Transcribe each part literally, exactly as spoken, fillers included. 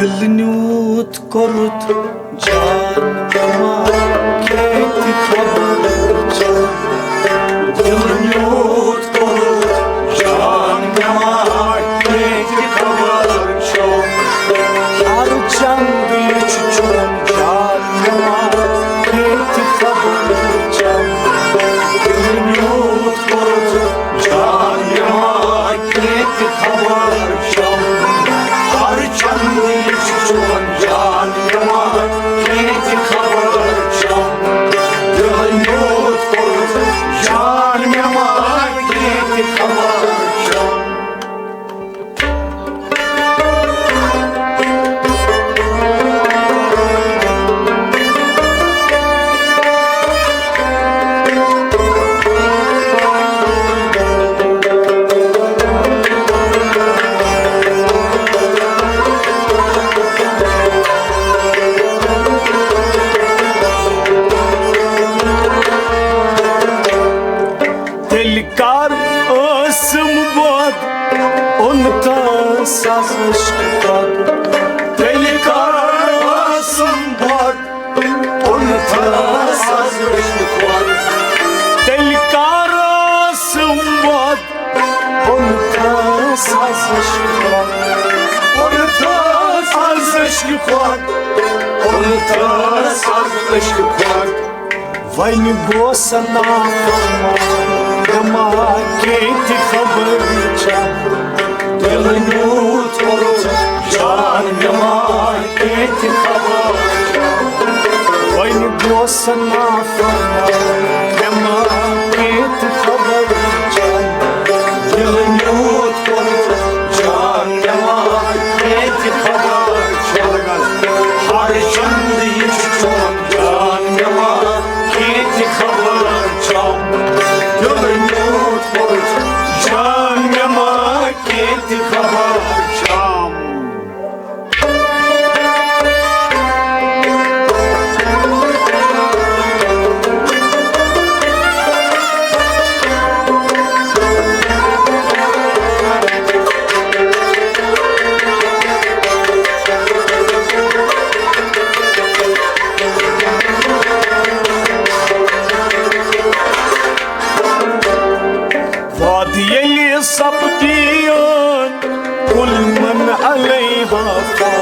دِل نیوٗتھ کوٚرُتھ جان مےٚ ما کینٛہہ تہِ خبر چھا؟ دِل نیوٗتھ کوٚرُتھ جان مےٚ ما کینٛہہ تہِ خبر چھا؟ ہر چند یہِ چھُ چون جان مےٚ ما کینٛہہ تہِ خبر چھا؟ دِل نیوٗتھ کوٚرُتھ جان مےٚ ما کینٛہہ تہِ خبر چھا؟ ہر چند یہِ چھُ چون جان مےٚ ما کینٛہہ تہِ خبر چھا؟ دِل نیوٗتھ کوٚرُتھ جان مےٚ ما کینٛہہ تہِ خبر چھا؟ تیٚلہِ کر ٲسٕم بۄد، اوٚن تس از عشقہٕ کۄد۔ تیٚلہِ کر ٲسٕم بۄد، اوٚن تس از عشقہٕ کۄد۔ تیٚلہِ کر ٲسٕم بۄد، اوٚن تس از عشقہٕ کۄد۔ اوٚن تس از عشقہٕ کۄد۔ اوٚن تس از عشقہٕ کۄد۔ وۄنۍ گوٚو سا نافرمان، مےٚ ما کینٛہہ تہِ خبر چھا؟ دِل نیوٗتھ کوٚرُتھ جان، مےٚ ما کینٛہہ تہِ خبر چھا؟ وۄنۍ گوٚو سا نافرمان، مےٚ ما کینٛہہ تہِ خبر چھا؟ دِل نیوٗتھ کوٚرُتھ جان، مےٚ ما کینٛہہ تہِ خبر چھا؟ ہر چند یہِ چھُ چون جان مےٚ ما کینٛہہ تہِ خبر چھا؟ دِل نیوٗتھ کوٚرُتھ جان مےٚ ما کینٛہہ تہِ خبر چھا؟ وعدٕ ییٚلہِ سپدِیان، کُل من علیہ وفا۔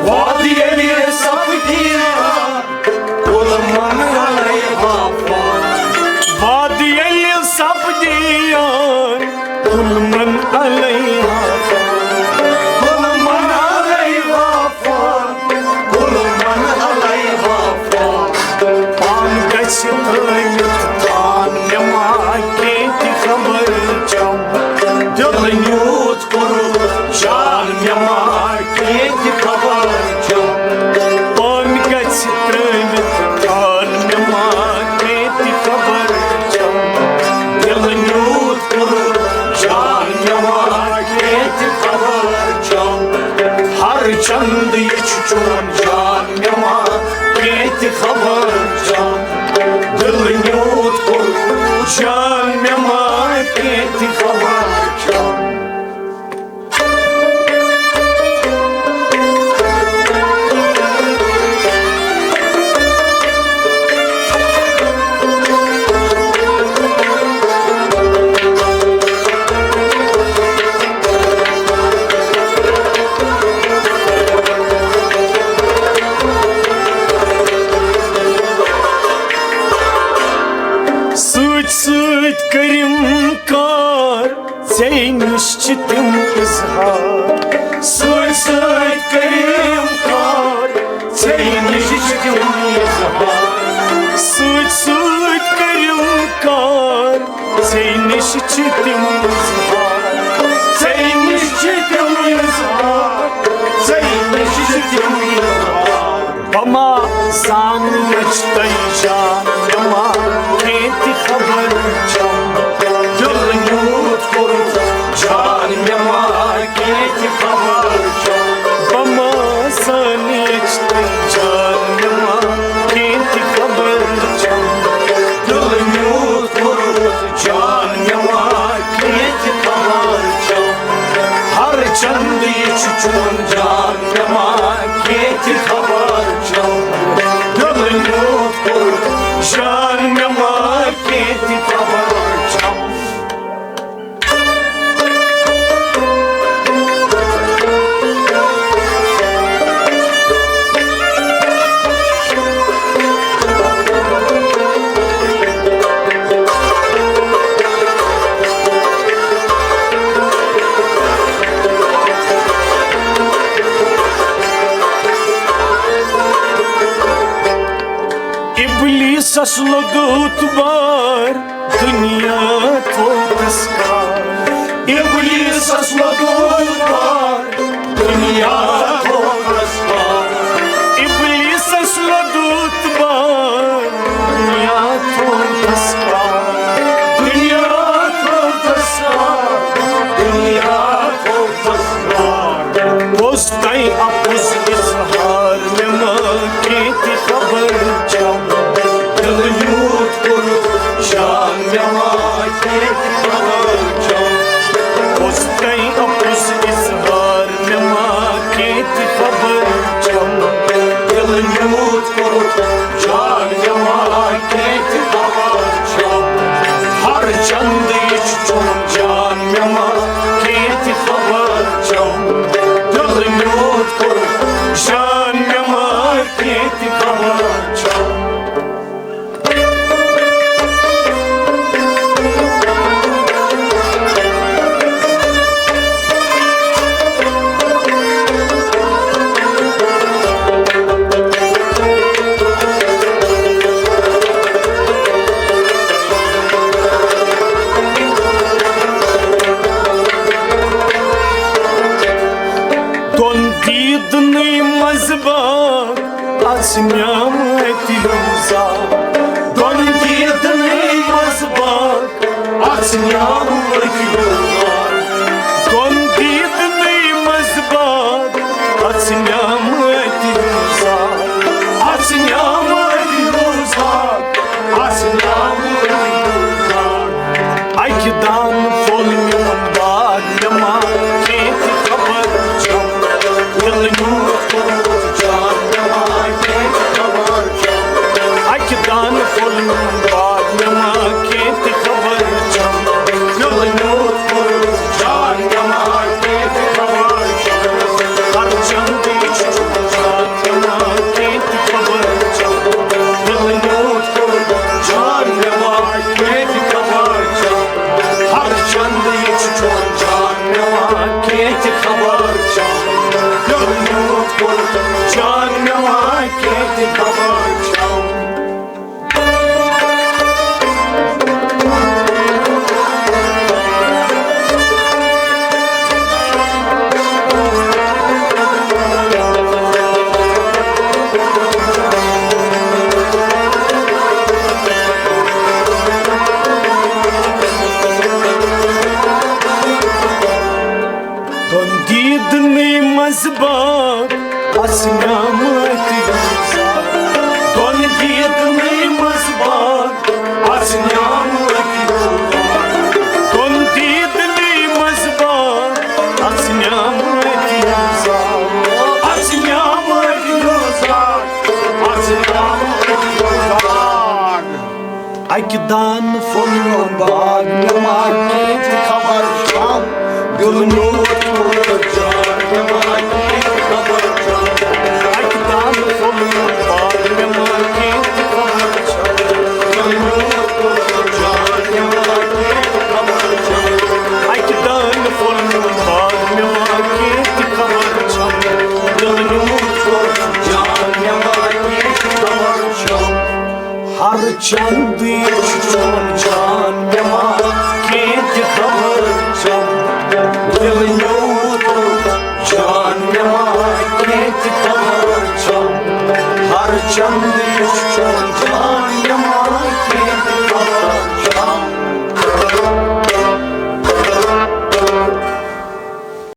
وعدٕ ییٚلہِ سپدِیان، کُل من علیہ وفا۔ وعدٕ ییٚلہِ سپدِیان، کُل من علیہ وفا۔ کُل من علیہ وفا۔ کُل من علیہ وفا۔ پان گژھِ ترٲوِتھ تان، مےٚ ما کینٛہہ تہِ خبر چھم۔ دِل نیوٗتھ کوٚرُتھ جان، مےٚ ما کینٛہہ تہِ خبر چھم۔ پان گژھِ ترٲوِتھ تان، مےٚ ما کینٛہہ تہِ خبر چھم۔ دِل نیوٗتھ کوٚرُتھ جان، مےٚ ما کینٛہہ تہِ خبر چھم۔ ہر چند یہِ چھُ چون جان، مےٚ ما کینٛہہ تہِ خبر چھم۔ دِل نیوٗتھ کوٚرُتھ جان، مےٚ ما کینٛہہ تہِ خبر چھم۔ سۭتۍ سۭتۍ کٔرِم کار، ژےٚ نِش چھِ تِم اظہار۔ سۭتۍ سۭتۍ کٔرِم کار، ژےٚ نِش چھِ تِم اظہار۔ سۭتۍ سۭتۍ کٔرِم کار، ژےٚ نِش چھِ تِم اظہار۔ ژےٚ نِش چھِ تِم اظہار۔ ژےٚ نِش چھِ تِم اظہار۔ بہٕ ما زانہٕ مےٚ چھِ تۄہہِ جان، مےٚ ما کینٛہہ تہِ خبر چھم۔ دِل نیوٗتھ کوٚرُتھ جان، مےٚ ما کینٛہہ تہِ خبر چھم۔ بہٕ ما زانہٕ مےٚ چھِ تۄہہِ جان، مےٚ ما کینٛہہ تہِ خبر چھم۔ دِل نیوٗتھ کوٚرُتھ جان، مےٚ ما کینٛہہ تہِ خبر چھم۔ ہر چند یہِ چھُ چون جان، مےٚ ما تس لوٚگُت بار، دُنیا تھوٚو تس کار۔ ابلیسس لوٚگُت بار، دُنیا تھوٚو تس کار۔ ابلیسس لوٚگُت بار، دُنیا تھوٚو تس کار۔ دُنیا تھوٚو تس کار، دُنیا تھوٚو تس کار۔ پوٚز تۄہہِ اَپُز اظہار، مےٚ ما کینٛہہ تہِ خبر چھم۔ دِلہٕ میوٗٹھ کوٚرُتھ جان، مےٚ ما کینٛہہ تہِ خبر چھم۔ پوٚز تۄہہِ اَپُز اظہار، مےٚ ما کینٛہہ تہِ خبر چھم۔ دِلہٕ میوٗٹھ کوٚرُتھ جان، مےٚ ما کینٛہہ تہِ خبر چھم۔ ہر چند یہِ چھُ چون جان، مےٚ ما کینٛہہ تہِ خبر چھم۔ دِلہٕ میوٗٹھ کوٚرُتھ جان، مےٚ ما کینٛہہ تہِ خبر چھم۔ دۄن دیٖدنٕے منٛز باغ، اَژھ نعمت یوٗزا۔ دۄن دیٖدنٕے منٛز باغ، اَژھ نعمت یوٗزا۔ دۄن دیٖدنٕے منٛز باغ، اَژھ نعمت یوٗزا۔ اَژھ نعمت یوٗزا۔ اَکہِ دانہٕ پھوٚل میون باغ، مےٚ ما کینٛہہ تہِ خبر چھم۔ دِلہٕ میوٗٹھ کوٚرمُت جان، مےٚ ما کینٛہہ تہِ خبر چھم۔ اَکہِ دانہٕ پھوٚل میون باغ، مےٚ ما کینٛہہ تہِ خبر چھم۔ دِلہٕ میوٗٹھ کوٚرمُت جان، مےٚ ما کینٛہہ تہِ خبر چھم۔ ہر چندٕ یہِ چھُ جان، مےٚ ما کینٛہہ تہِ خبر چھم۔ دِلہٕ میوٗٹھ کوٚرمُت جان، مےٚ ما کینٛہہ تہِ خبر چھم۔ ہر چند یہِ چھُ چون جان، مےٚ ما کینٛہہ تہِ خبر چھم۔ دِلہٕ میوٗٹھ کوٚرمُت جان، مےٚ ما کینٛہہ تہِ خبر چھم۔ دۄن دیٖدنٕے منٛز باغ، اَژھ نعمت یوٗزا۔ دۄن دیٖدنٕے منٛز باغ، اَژھ نعمت یوٗزا۔ دۄن دیٖدنٕے منٛز باغ، اَژھ نعمت یوٗزا۔ اَژھ نعمت یوٗزا۔ اَژھ نعمت یوٗزا۔ اَکہِ دانہٕ پھوٚل میون باغ، مےٚ ما کینٛہہ تہِ خبر چھم۔ دِل میون کوٚر جان، مےٚ ما کینٛہہ تہِ خبر چھم۔ اَکہِ دانہٕ پھوٚل میون باغ، مےٚ ما کینٛہہ تہِ خبر چھم۔ دِل میون کوٚر جان، مےٚ ما کینٛہہ تہِ خبر چھم۔ اَکہِ دانہٕ پھوٚل میون باغ، مےٚ ما کینٛہہ تہِ خبر چھم۔ دِل میون کوٚر جان، مےٚ ما کینٛہہ تہِ خبر چھم۔ ہر چندٕ چھُ چون جان، مےٚ ما کینٛہہ تہِ خبر چھم۔ دِل میون جان، مےٚ ما کینٛہہ تہِ خبر چھم۔ ہر چندٕ چھُ